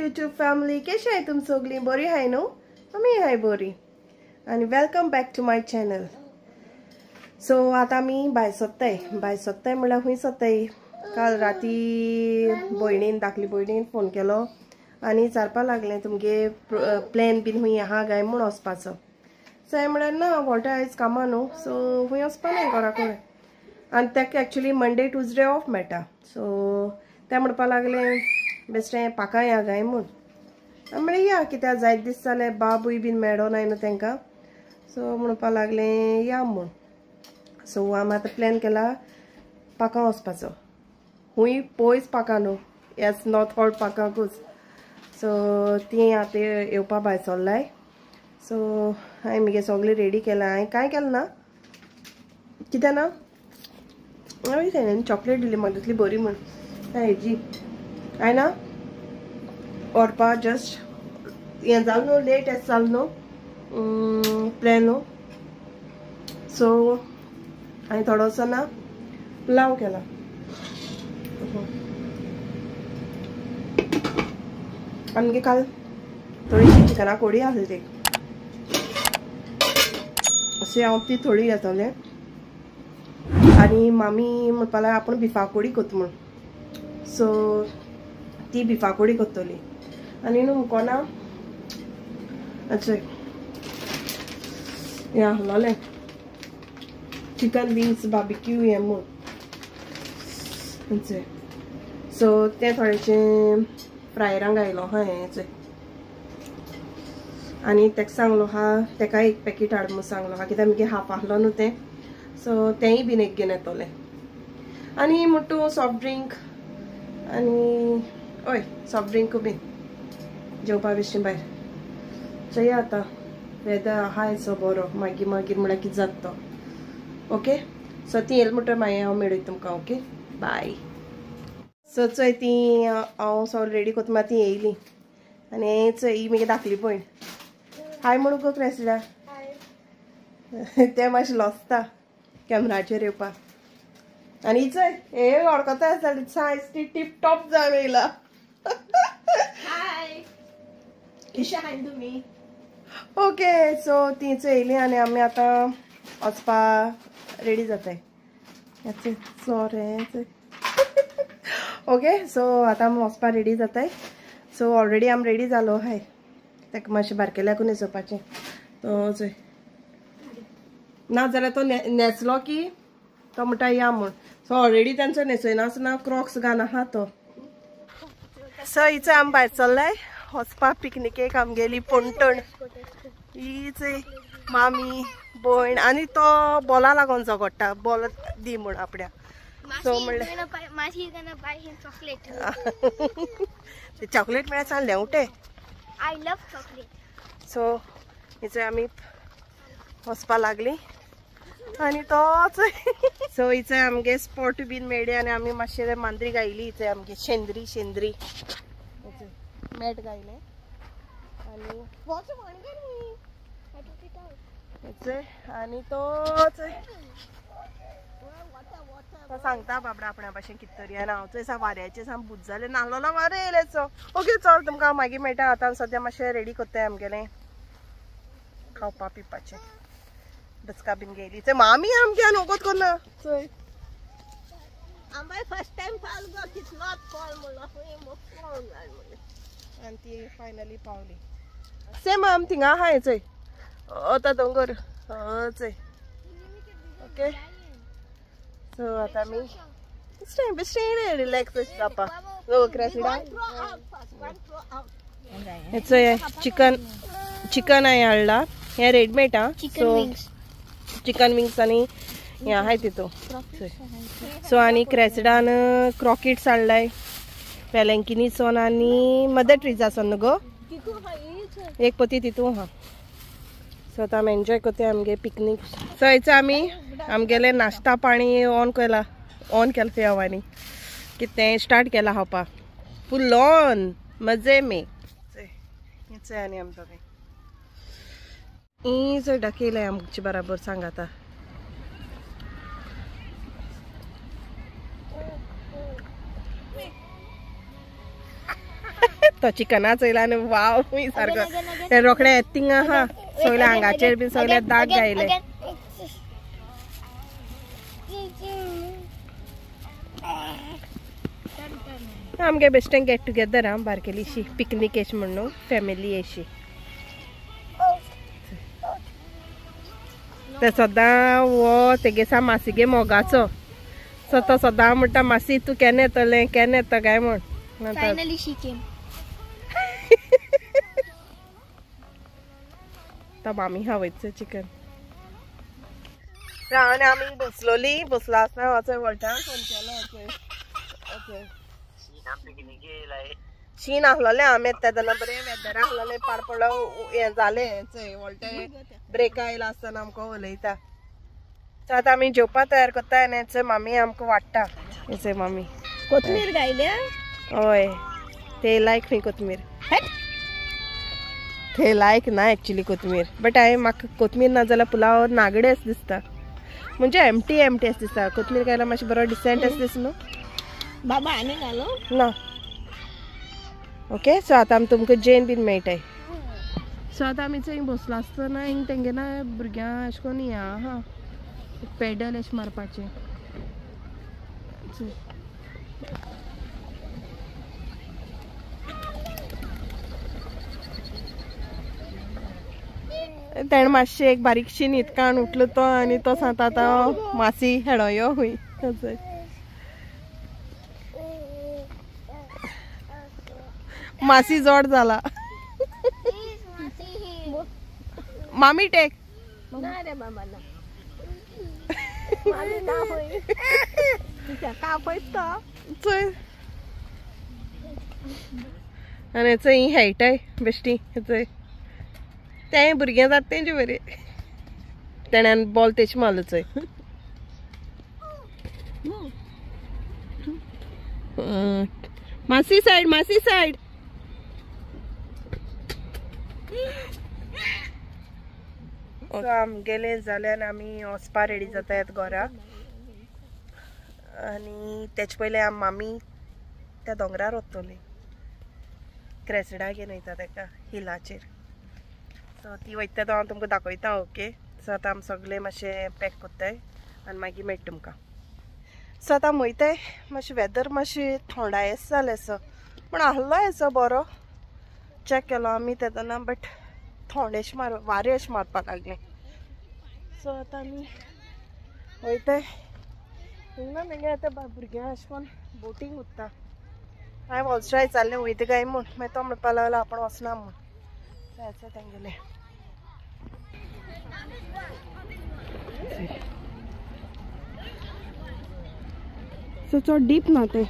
YouTube family, कैसे है तुम सगळी? बरी हाय न्हू? आमी हाय बरी आनी welcome back to my channel. So आतां आमी भायर सोदताय, भायर सोदताय म्हणल्यार खंय सोदताय? काल राती भयणीन, धाकली भयणीन फोन केलो आनी विचारपा लागलें तुमगे प्लॅन बीन खंय आहा काय म्हूण वचपाचो. सो हांवें म्हळ्यार ना, वॉल्टर आयज कामां न्हू, सो खंय वचपा नाय घरा कडेन. आनी ताका एक्चुली मंडे ट्युजडे ऑफ मेळटा. सो तें म्हणपा लागलें बेश्टें पाकां या काय म्हूण. म्हणलें या, कित्याक जायत दीस जाले बाबूय बीन मेळो ना न्हू तेंकां. सो म्हणपा लागलें या म्हूण. सो आमी आतां प्लॅन केला पाकां वचपाचो. खूंय पयस पाकां न्हू, येस नॉर्थ हॉल पाकांकूच. सो ती आतां येवपा भायर सरलाय. सो हांवें म्हगे सगळें रेडी केलां. हांवें कांय केलें ना, कित्याक ना हांवें चॉकलेट दिली म्हाका तितली बरी म्हूण. हेजी हांवें ना व्हरपा जस्ट हें जालें न्हू, लेट एस जालें न्हू प्लॅन न्हू. सो हांवें थोडोसो ना पुलाव केला. आमगे काल थोडीशी चिकना कोडी आसली ती, अशें हांव ती थोडी घेतलें. आनी मामी म्हणपा लागली आपूण बिफा कोडी करता म्हूण. सो ती बिफा कोडी करतली. आनी न्हू कोणा अच्छा हें आहलोलें चिकन विंग्स बार्बिक्यू हें म्हूण. सो तें थोडेशें फ्रायरांक घायलो आहा हें. आनी तेका सांगलो आहा, तेका एक पॅकेट हाड म्हूण सांगलो आहा, कित्याक मगे हाफ आहलो न्हू तें. सो तेंय बीन एक घेवन येतलें. आनी मोटू सॉफ्ट ड्रिंक आनी हय सॉफ्ट ड्रिंकूय बीन जेवपा बेश्टें भायर. चोया आतां वेदर आहा सो बरो, मागीर मागीर म्हळ्यार कितें जाता तो. ओके, सो ती येयली म्हणटकीर मागीर हांव मेळयता तुमकां. Okay, bye. सो चोय ती हांव सगळें रेडी करता मागीर ती येयली. आनी चोय ही म्हगे धाकली भयण. हाय म्हणू गो क्रेसिडा. तें मातशें लजता कॅमराचेर येवपाक. आनी चोय हे वळखता आसतली, सायज ती टीप टॉप जावन येयला. कशें आहाय तुमी? ओके, सो ती चोय येयली आनी आमी आतां वचपा रेडी जाताय. सोरे ओके, सो आतां आमी वचपा रेडी जाताय. सो ऑलरेडी आमी रेडी जालो आहाय. ताका मातशें बारकेल्याकून न्हेसोवपाचें. तो चोय ना जाल्यार तो न्हेसलो की तो म्हणटा या म्हूण. सो ऑलरेडी तांचो न्हेसयनासतना क्रॉक्स घालून आहा तो. सो हिचो आमी भायर चल्लाय वचपा पिकनिकेक. आमगेली पणटण ही चोय मामी भयण आनी तो बॉला लागून झगडटा, बॉल दी म्हूण आपल्या. सो म्हणलें चॉकलेट म्हळ्यार सांगलें उठे. I love chocolate. सो हिचो आमी वचपा लागली आनी तोच. सो हिचो आमगे स्पॉट बीन मेळ्ळे आनी आमी मातशें मांद्री गायली. हिचो आमगे शेंद्री शेंद्री मॅट गायलें आनी आनी तोच तो सांगता बाबडा आपणा भाशेन कितें तरी. आनी हांव चोय वाऱ्याचें सामकें भूत जालें, नाल्लोलो वारें येयलें. सो ओके, चल तुमकां मागीर मेळटा. आतां सद्या मातशें रेडी करताय आमगेलें खावपा पिवपाचें. बचका बीन घेयली. चोय मामी आमगे नोकोत करना. चोय आनी ती फायनली पावली. सेम आम थिंगा आहाय चोय आतां दोंगर चोय. ओके, सो आतां आमी बेश्टें रिलॅक्स जावपा. चोय चिकन चिकन हांवें हाडला, हें रेडमेड आं. सो चिकन विंग्स आनी हें आहाय तितू. सो आनी क्रेसिडान क्रॉकेट्स हाडलाय, वेलँकिनीसोन आनी मदर ट्रिजासोन न्हू गो एक पोती तितू आहा. सो आतां आमी एन्जॉय करताय आमगे पिकनीक. सो हेचो आमी आमगेलें नाश्ता पाणी ऑन केला, ऑन केला थंय हांव आनी कितें स्टार्ट केला खावपा. फूल ऑन मजे में. चोय आनी आमी दोगांय ही चोय दाखयलें आमचे बराबर सांगाता. तो चिकना चोयला आनी वाव सारको ते रोखडे थिंगा आहा सगळे आंगाचेर बीन सगळे दाग गायले. आमगे बेश्टें गेट टुगेदर आं बारकेलीशी पिकनीक एश म्हण न्हू फॅमिली एशी. ते सदां हो तेगे सा मासीगे मोगाचो सो तो सदां म्हणटा मासी तूं केन्ना येतलें केन्ना येता काय म्हण. Finally she came. तो मामी हा वयचो चिकन. आनी आमी बसलोली बसलो आसतना वचय वळटा फोन केलो वचय शीन आसलोलें आमी येता तेन्ना बरें वेदर आसलोलें पाड पडलो हें जालें चोय वळटे ब्रेक आयला आसतना आमकां उलयता. सो आतां आमी जेवपा तयार करता आनी चोय मामी आमकां वाडटा. चोय मामी कोथमीर घायल्या. हय ते लायक खंय कोथमीर ते लायक ना एक्चुली कोथमीर बट हांवें म्हाका कोथमीर ना जाल्यार पुलाव नागडेच दिसता म्हणजे एमटी एमटी अशें दिसता. कोथमीर घायल्यार मातशें बरो डिसेंट अशें दिसता न्हू बाबा. आनी घालो ना. ओके सो आतां आमी तुमकां जेन बीन मेळटाय. सो आतां आमी चोय बसलो आसतना हिंग तेंगे ना भुरग्यांक अशें करून हें आहा पेडल अशें मारपाचें. तेणें मातशें एक बारीकशी न्हीद काण उठलो तो आनी तो सांगता आतां मासी हेडो यो खूंय. मासी जोड जाला. मामी टेक ना रे बाबा ना मामी ना होय कापयता चोय. आनी चोय ही खेळटाय बेश्टी चोय तें भुरगें जाता तेंचे बरें तेण्यान बॉल तेच मारलो चोय. मासी सायड मासी सायड. आमगेले जाल्यार आमी वचपा रेडी जातात घरा आनी तेचे पयलीं आम मामी त्या दोंगरार वतली क्रेसडा घेवन वयता तेका हिलाचेर. सो ती वयता तो हांव तुमकां दाखयता. ओके सो आतां आमी सगळे मातशें पॅक करताय आनी मागीर मेळटा तुमकां. सो आतां आमी वयताय मातशें वेदर मातशें थोंडायेस जालें सो पूण आहलो येसो बरो चॅक केलो आमी तेन्ना बट थोंडेश मार वारें अशें मारपाक लागलें. सो आतां आमी वयताय हिंगा मागीर आतां भुरग्यांक अशें करून बोटींग उरता. हांवें वॉलस्ट्राय विचारलें वयता काय म्हूण मागीर तो म्हणपाक लागलो आपूण वचना म्हूण. जायचें तेंगेलें. सो चड डीप ना तें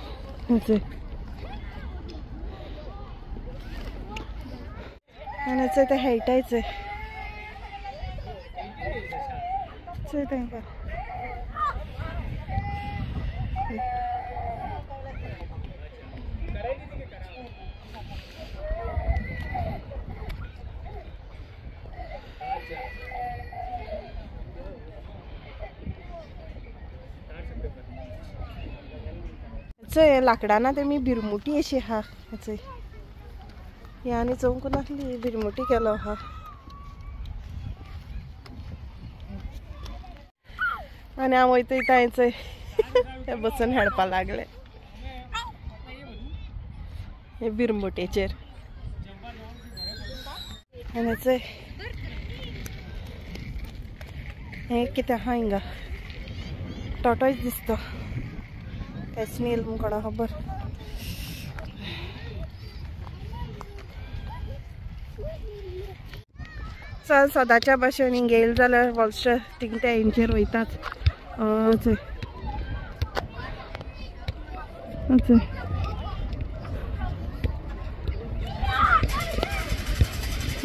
आनी चोय तें खेळटाय चोय चोय तेंकां. चोय लांकडां तेमी बिरमुटी अशी आहा चोय ही आनी चोवंक नासली बिरमुटी केलो आहा. आनी हांव वयता वयता चोय ते बसून खेळपा लागले हे बिरमुटेचेर. आनी चोय हें कितें आहा हिंगा टॉटोयच दिसता काय स्नेल म्हूण कोणा खबर. चल सदांच्या भाशेन हिंग येयलें जाल्यार वॉलस्टर थिंग ते हेंचेर वयतात. चोय चोय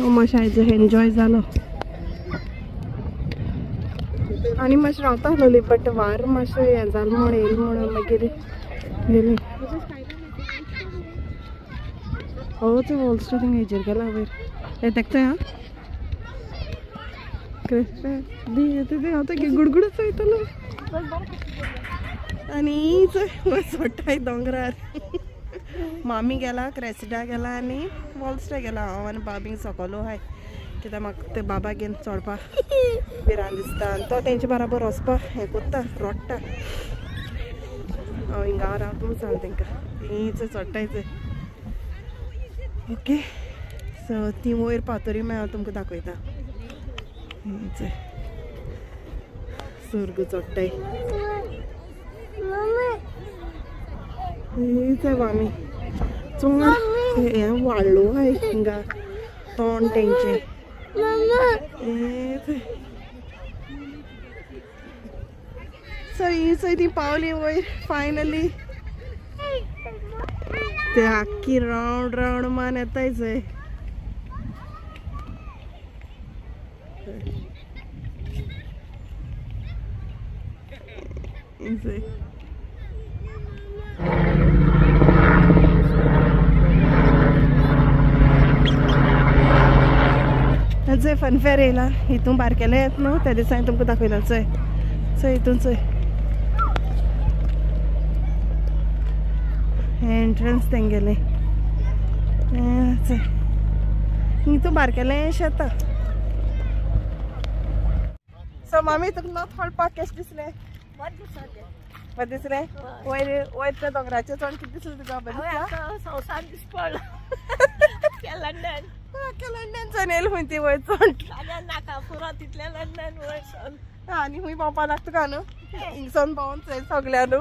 मातशें आयज एन्जॉय जालो आनी मातशें रावता आसलोली बट वार मातशें हें जालें म्हूण येयलें म्हूण मागीर गेली. हो चोय वॉलस्टर थिंग हेजेर गेला वयर हें तेकचें आं दी गुडगुडच वयतलो आनी चोय वयर चडटाय दोंगरार. मामी गेला, क्रेसिडा गेला आनी वॉल्स्टा गेला. हांव आनी बाबींक सकलो हाय कित्याक म्हाका ते बाबा घेवन चोडपाक भिरांत दिसता आनी तो तेंचे बराबर वचपाक हें कोत्ता, रोडटा. हांव हिंगा रावता म्हूण सांग तेंकां, तींच चडटाय. ओके सो ती वयर पावतरी मागीर हांव तुमकां दाखयता. सुर्ग चडटाय मामी चोड हें वाडलो हाय हिंगा तोंड तेंचें. सो ही चोय ती पावली वयर फायनली. ते आख्खी रावंड रावंड मान येताय चोय. चोय फनफेर येयला हितून बारकेले येत न्हू त्या दिसा हांवें तुमकां दाखयला. चोय चोय हितून चोय एंट्रन्स तेंगेलें. चोय हितून बारकेलें शेतां. सो मामी तुका नॉर्थ हॉल पार्क कशें दिसलें? बरें दिसलें? वयर वयर त्या दोंगराचेर चोड कितें दिसलें तुका? बरें दिसता? संवसार दिस पडलो. लंडन लंडन चोन येयलें खूंय ती वयर चोड नाका पुरो तितलें लंडन वयर चोन. आनी खूंय भोंवपा नाका तुका न्हू, हिंगसोन भोंवन चोय सगळ्या न्हू.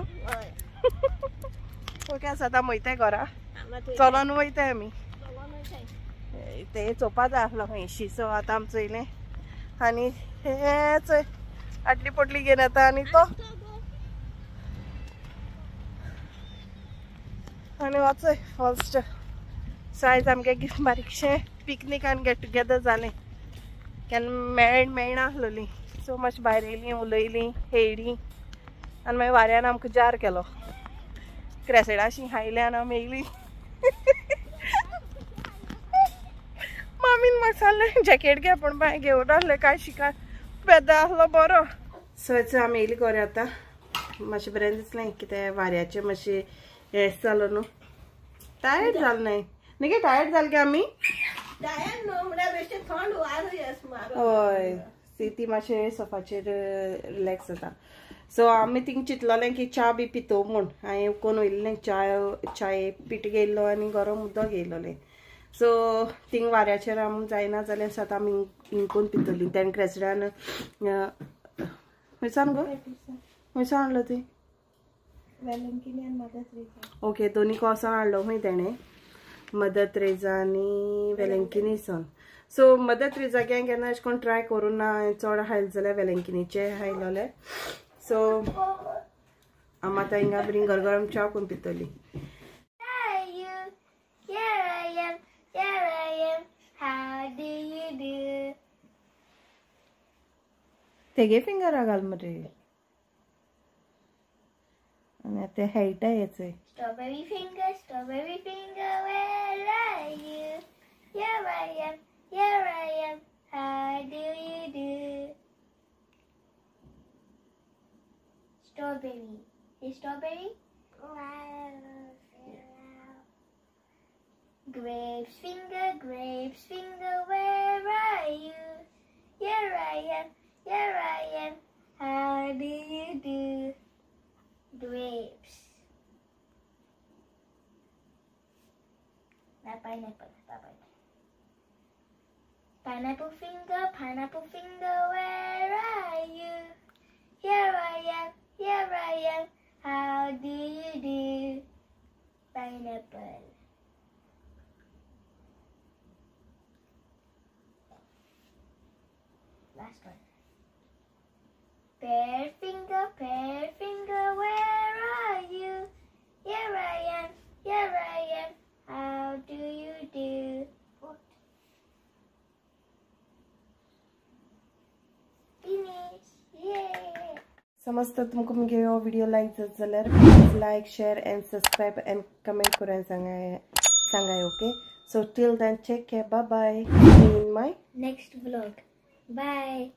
ओके आसा आतां वयताय घरा, चलोन वयताय आमी. ते चोवपा जाय आसलो खंयशी. सो आतां आमी चोयलें आनी हें चोय आटली पोटली घेवन येता आनी तो आनी वचय फर्स्ट. सो आयज आमगे बारीकशें पिकनीक आनी गेट टुगेदर जालें. केन्ना मेळना आसलोली. सो मातशें भायर येयलीं, उलयलीं, खेळ्ळीं आनी मागीर वाऱ्यान आमकां जार केलो. क्रेसिडाशी खायलें आनी आमी येयलीं. मामीन म्हाका सांगलें जॅकेट घे, पूण मागीर घेवन आसलें कांय शिका पेद्दा आसलो बरो. सो आमी येयली घरा आतां. मातशें बरें दिसलें कितें वाऱ्याचें मातशें हें जालो न्हू, टायर्ड जालें न्हय न्ही? टायर्ड जालें गे आमी? हय ती मातशें सोफाचेर रिलॅक्स जाता. सो आमी थिंग चिंतलोलें की च्या बी पितो म्हूण. हांवें कोण वयलें च्याये पीठ घेयल्लो आनी गरम उदक घेयलोलें. सो थिंग वाऱ्याचेर आमी जायना जाल्यार आतां आमी हिंग कोन पितोली. तेणें क्रेसिडान खंयसान गो खंयसान हाडलो ती? ओके दोनी कोसान हाडलो खंय तेणें, मदर तेरेजा आनी वेलंकिनी सन. सो मदर तेरेजा केन्ना अशें कोण ट्राय करूं ना, चड हायल जाल्यार वेलंकिनीचे हायलोले. सो आमी आतां हिंगा बरी गरगरम च्या कोण पितली. तेगे फिंगरा घाल मरे आनी आतां हेळटा हेचें. Strawberry finger, where are you? Here I am, here I am, how do you do? Strawberry, is strawberry? Grapes finger, where are you? Here I am, here I am, how do you do? Grapes. Not pineapple, not pineapple. Pineapple finger, where are you? Here I am, here I am, how do you do? Pineapple. Last one. Pear finger, where are you? Here I am, here I am, how do you do? What? Finish! Yay! समजता तुमकां मुगे हो video लायक जात जाल्यार please like, share and subscribe and comment करून सांगाय. Okay, so till then take care, bye bye, see you in my next vlog. Bye.